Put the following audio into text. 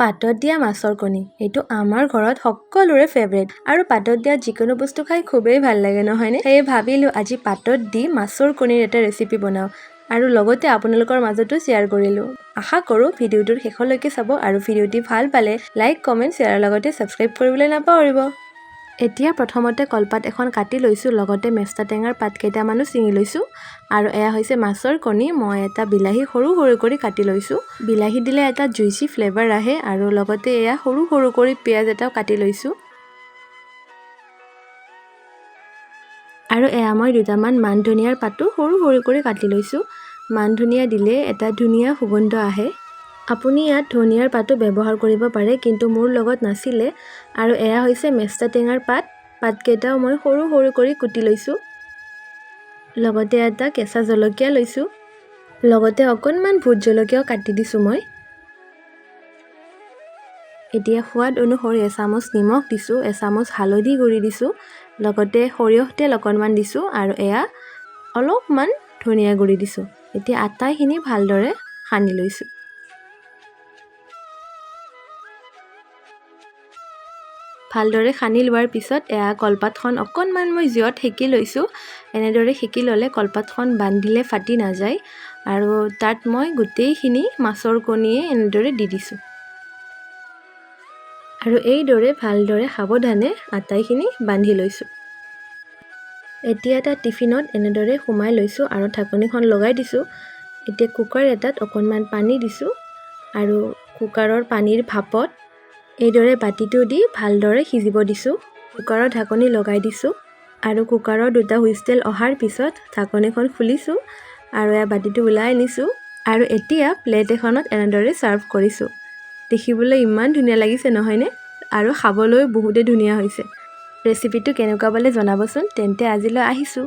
পাতত দিয়া মাছৰ কণী এইটো আমাৰ ঘৰত সকলোৰে ফেভৰেট আৰু পাতত দিয়া যিকোনো বস্তু খাই খুবেই ভাল লাগে, নহয়নে? সেয়ে ভাবিলোঁ আজি পাতত দি মাছৰ কণীৰ এটা ৰেচিপি বনাওঁ আৰু লগতে আপোনালোকৰ মাজতো শ্বেয়াৰ কৰিলোঁ। আশা কৰোঁ ভিডিঅ'টোৰ শেষলৈকে চাব আৰু ভিডিঅ'টি ভাল পালে লাইক, কমেণ্ট, শ্বেয়াৰৰ লগতে ছাবস্ক্ৰাইব কৰিবলৈ নাপাহৰিব। এতিয়া প্ৰথমতে কলপাত এখন কাটি লৈছোঁ, লগতে মেষ্টা টেঙাৰ পাত কেইটামানো ছিঙি লৈছোঁ। আৰু এয়া হৈছে মাছৰ কণী। মই এটা বিলাহী সৰু সৰু কৰি কাটি লৈছোঁ। বিলাহী দিলে এটা জুইচি ফ্লেভাৰ আহে। আৰু লগতে এয়া সৰু সৰু কৰি পিঁয়াজ এটাও কাটি লৈছোঁ। আৰু এয়া মই দুটামান মান ধনিয়াৰ পাতো সৰু সৰু কৰি কাটি লৈছোঁ। মান ধনিয়া দিলে এটা ধুনীয়া সুগন্ধ আহে। আপুনি ইয়াত ধনিয়াৰ পাতো ব্যৱহাৰ কৰিব পাৰে, কিন্তু মোৰ লগত নাছিলে। আৰু এয়া হৈছে মেষ্টা টেঙাৰ পাত। পাতকেইটাও মই সৰু সৰু কৰি কুটি লৈছোঁ। লগতে এটা কেঁচা জলকীয়া লৈছোঁ, লগতে অকণমান ভোট জলকীয়াও কাটি দিছোঁ মই। এতিয়া সোৱাদ অনুসৰি এচামুচ নিমখ দিছোঁ, এচামুচ হালধি গুড়ি দিছোঁ, লগতে সৰিয়হ তেল অকণমান দিছোঁ আৰু এয়া অলপমান ধনিয়া গুড়ি দিছোঁ। এতিয়া আটাইখিনি ভালদৰে সানি লৈছোঁ। ভালদৰে সানি লোৱাৰ পিছত এয়া কলপাতখন অকণমান মই জুইত সেকি লৈছোঁ। এনেদৰে সেকি ল'লে কলপাতখন বান্ধিলে ফাটি নাযায়। আৰু তাত মই গোটেইখিনি মাছৰ কণীয়ে এনেদৰে দি দিছোঁ আৰু এইদৰে ভালদৰে সাৱধানে আটাইখিনি বান্ধি লৈছোঁ। এতিয়া এটা টিফিনত এনেদৰে সোমাই লৈছোঁ আৰু ঢাকনিখন লগাই দিছোঁ। এতিয়া কুকাৰ এটাত অকণমান পানী দিছোঁ আৰু কুকাৰৰ পানীৰ ভাপত এইদৰে বাতিটো দি ভালদৰে সিজিব দিছোঁ। কুকাৰৰ ঢাকনি লগাই দিছোঁ আৰু কুকাৰৰ দুটা হুইষ্টেল অহাৰ পিছত ঢাকনিখন খুলিছোঁ আৰু এয়া বাতিটো ওলাই আনিছোঁ আৰু এতিয়া প্লেট এখনত এনেদৰে ছাৰ্ভ কৰিছোঁ। দেখিবলৈ ইমান ধুনীয়া লাগিছে, নহয়নে? আৰু খাবলৈও বহুতেই ধুনীয়া হৈছে। ৰেচিপিটো কেনেকুৱা পালে জনাবচোন। তেন্তে আজিলৈ আহিছোঁ।